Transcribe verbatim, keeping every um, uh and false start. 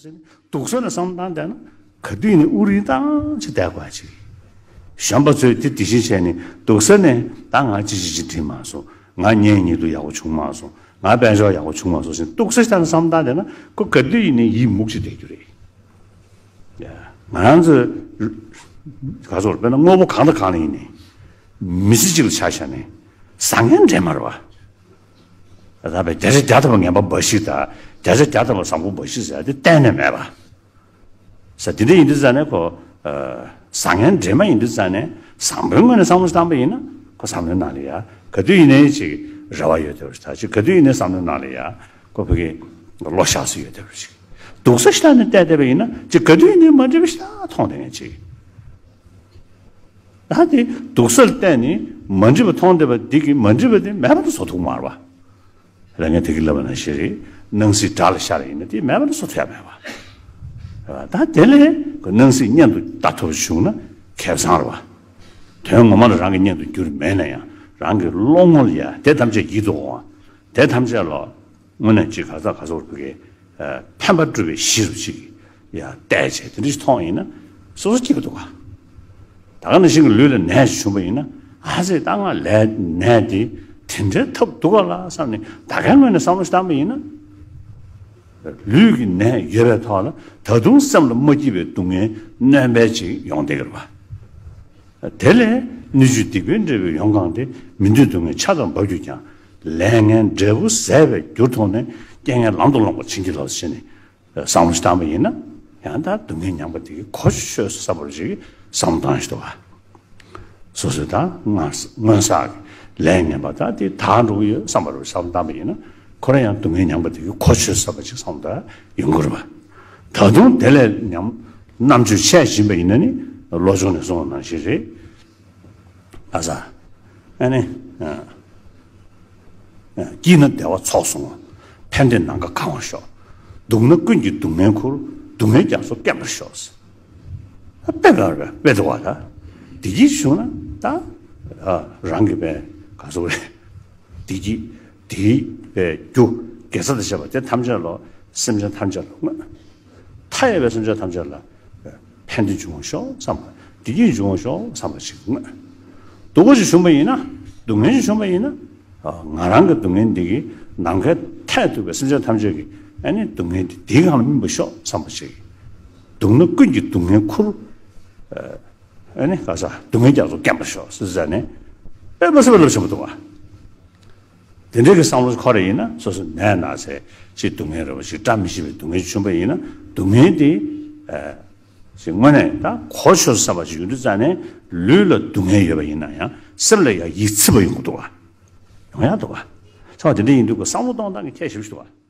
སྡུག་ས་ལ་བསམ་བློ་བཏང་བསྡད་ན་ག་དུས་ནས་ཨུ་རིན་བཏང་ཅིག་བསྡད་དགོས་ཅིག་གཞོན་པ་ཚོས་དེ་དེ་བཞིན་བྱས་ནས་སྡུག་ས་ནས་ད་ང་ཅི་ཅི་ཅི་དྲིས་མ་སོང་། ང་གཉེན་ཉེ་དུ་ཡག་པོ་བྱུང་མ་སོང་། ང་དཔལ་འབྱོར་ཡག་པོ་བྱུང་མ་སོང་ཞེས་སྡུག་ས་ཞིག་ལ་བསམ་བློ་བཏང་བསྡད་ན་ཁོ་ག་དུས་ཡིན་ནའི་ཡིད་མུག་ཅིག་བསྡད་རྒྱུ་རེད། ང་རང་ཚོ་ག་ཚོད་དཔེར་ན་དངོས་པོ་གང་དང་གང་ལ་ཡིན་ནའི་མི་ཚེ་གཅིག་ལ་ཆ་བཞག་ནས་བཟང་ངན་འདྲེས་མ་རེད་བ། ད་བས་བརྒྱ་ཆ་བརྒྱ་ཐམ་པ་ངན་པ་འབའ་ཞིག་དང་བརྒྱ་ཆ་བརྒྱ་ཐམ་པ་བཟང་པོ་འབའ་ཞིག་ཟེར་ཡ་དེ་གཏན་ནས་མེད་པ། ས་དེ་འདྲ་ཡིན་དུས་ཙང་ནས་ཁོ། ཨ། བཟང་ངན་འདྲེས་མ་ཡིན་དུས་ཙང་ནས་བཟང་པོའི་ངོས་ནས་བསམ་བློ་བཏང་པ་ཡིན་ན་ཁོ་བསམ་བློའི་ནང་ལ་ཡ་ག་དུས་ཡིན་ནའི་ཅིག་རེ་བ་ཡོད་བསྡད་པ་ཞིག་ད་ཅིག་ག་དུས་ཡིན་ནའི་བསམ་བློའི་ནང་ལ་ཡ་ཁོ་ཕ་གི་བློ་ཤག་སུ་ཡོད་བསྡད་པ་ཞིག་སྡུག་ས་ཞིག་ལ་ནས་བལྟས་བསྡད་པ་ཡིན་ན་ཅིག་ག་དུས་ཡིན་ནའི་མ་འགྲིག་པ་ཞིག་ད་མཐོང་བསྡད་མཁན་ཅིག་ད་དེ་སྡུག་ས་ལ་བལྟས་ནས་མ་འགྲིག་པ་མཐོང་བསྡད་པ་འདི་གི་མ་འགྲིག་པ་དེ་མེད་པ་དུ་བཟོ་ཐུབ་མ་རེད་བ། ལས་ངན་དེ་གི་ལབ་པ་ནང་བཞིན་རེད། སྣང་སྲིད་དགྲ་ལ་ཤར་ཡིན་ན་དེ་མེད་པ་ནི་སོ་ཐུབ་ཡ་མེད་པ། ད་དེ་ལས་སྣང་སྲིད་གཉེན་དུ་ལྟ་ཐུབ་བྱུང་ན་ཁེ་བཟང་རེད་བ། དོན་ངོ་མ་ལ་རང་གི་གཉེན་དུ་གྱུར་མེད་ན་ཡང་རང་གི་བློ་ངོར་ཡ་དེ་ཐམས་ཅད་ཡིད་དུ་འོང་བ། དེ་ཐམས་ཅད་ལ་དངོས་གནས་ཅིག་ག་ས་ག་ས་བར་བུ་གའི་ཕན་པ་སྒྲུབ་པའི་གཞི་རུ་ཅིག་ཡ་བལྟས་བྱས་དེ་འདྲ་ཞིག་མཐོང་ཡིན་ན་སོ་སོ་སྐྱིད་པ་འདུག་ག་ད་ག་ནང་བཞིན་གྱི་ལུས་ལ་ནད་ཅིག་བྱུང་བ་ཡིན་ན་ཨ་ཙི་ད་ང་ལས་ནད་དེ་དེ་འདྲའི་ཐབས་འདུག་ག་ལ་བསམ་ནས་ད་གའི་ངོས་ནས་བསམ་བློ་ཞིག་བཏང་པ་ཡིན་ན། ལུས་ཀྱི་ནད་ཡོད་པའི་ཐོག་ལ་ད་དུང་སེམས་ལ་མ་སྐྱིད་པའི་སྡུག་བསྔལ་སྣོན་པ་ཅིག་ཡོང་བསྡད་ཀྱི་རེད་བ། དེ་ལས་སྣོད་བཅུད་སྡིག་པའི་འབྲས་བུས་ཡོངས་གང་སྟེ། མི་འདོད་སྡུག་བསྔལ་ཆར་ལྟར་འབབ་གྱུར་ཀྱང་། ལས་ངན་འབྲས་བུ་ཟད་པར་གྱུར་མཐོང་ནས། རྐྱེན་ངན་ལམ་དུ་སློང་བར་བྱིན་གྱིས་རློབས་ཟེར་ནས། བསམ་བློ་ཞིག་བཏང་པ་ཡིན་ན། ཡང་དག་སྡུག་བསྔལ་མྱངས་པ་དེ་གི་གོ་ཆོད་སོང་བསམ་པ་ཞིག་བསམ་བློ་བཏང་ཞིག་འདུག་བ། སོ་སོའི་དང་སྔོན་བསགས་ཀྱི་ལས་ངན་པ་དག་དེ་དག་འགྲོ་གི་ཡོད་བསམ་པ་རུ་བསམ་བློ་བཏང་པ་ཡིན་ན། ཁོ་རང་ཡང་སྡུག་བསྔལ་མྱངས་པ་དེ་གི་གོ་ཆོད་བསམ་པ་ཅིག་བསམ་བློ་ཡོང་གི་རེད་པ། ད་དུང་དེ་ལས་ཉམས་རྣམ་དཔྱོད་ཆེ་བཞིན་པ་ཡིན་ན་ནི་བློ་སྦྱོང་ནས་གསུངས་པ་ནང་བཞིན་རེད། ཨ་ས། ཨ་ནི། སྐྱིད་ན་བདེ་བ་ཚོགས་བསོང་། ཕན་བདེ་ནམ་མཁའ་གང་བར་ཤོག་སྡུག་ན་ཀུན་གྱིས་སྡུག་བསྔལ་ཁུར། སྡུག་བསྔལ་རྒྱ་མཚོ་སྐེམ་པར་ཤོག་དཔེ་ལ་རེ་དཔེ་འདུག་བ་ད། བདེ་སྐྱིད་བྱུང་ན་ད། རང་གི་པའི་ག་ཚོད་རེད། བདེ་སྐྱིད་དེའི་པའི་རྒྱུ་དགེ་རྩ་དང་བཅས་པ་དེ་ཐམས་ཅད་ལ་སེམས་ཅན་ཐམས་ཅད་ལ་བསྔོས། མཐའ་ཡས་པའི་སེམས་ཅན་ཐམས་ཅད་ལ་ཕན་བདེ་འབྱུང་བར་ཤོག་བསམ་པ། བདེ་སྐྱིད་འབྱུང་བར་ཤོག་བསམ་པ་ཞིག་བསྔོས། སྡུག་པ་ཞིག་བྱུང་བ་ཡིན་ན། སྡུག་བསྔལ་ཞིག་བྱུང་བ་ཡིན་ན། ང་རང་གི་སྡུག་བསྔལ་འདི་གིས་ནམ་མཁའི་མཐས་གཏུགས་པའི་སེམས་ཅན་ཐམས་ཅད་ཀྱི་ཨ་ནི་སྡུག་བསྔལ་འདི་འདིའི་སྒང་ལ་སྨིན་པར་ཤོག་བསམ་པ་ཞིག་སྡུག་ན་ཀུན་གྱིས་སྡུག་བསྔལ་ཁུར། ཨ་ནི་ག་ས་སྡུག་བསྔལ་རྒྱ་མཚོ་སྐེམ་པར་ཤོག་ཟེར་ཟེར་ནས་དཔེ་མ་སྲིད་པ་རླབས་ཆེན་པོ་འདུག་བ། དེ་འདྲའི་གི་བསམ་བློ་འཁོར་རེ་ཡིན་ན་སོ་སོ་ནད་ན་ཚེ་ཅིག་སྡུག་བསྔལ་རེ་བ་ཞིག་བཀྲ་མི་ཤིས་པའི་སྡུག་བསྔལ་ཅིག་བྱུང་བ་ཡིན་ན་སྡུག་བསྔལ་དེ། ཨ། ཞིག་དངོས་གནས་ད་གོ་ཆོད་ས་བ་ཞིག་ཡོང་དུས་ཙང་ནས་ལུས་ལ་སྡུག་བསྔལ་ཡོད་པ་ཡིན་ན་ཡང་སེམས་ལ་ཡང་ཡིད་ཚིམ་པ་ཡོང་གི་འདུག་བ། ཡོང་ཡག་འདུག་བ། ཚང་མ་དེ་འདྲ་ཡིན་དུས་ཀྱི་བསམ་བློ་གཏོང་སྟངས་ཀྱི་ཁྱད་ཞིབ་ཞིག་འདུག་བ།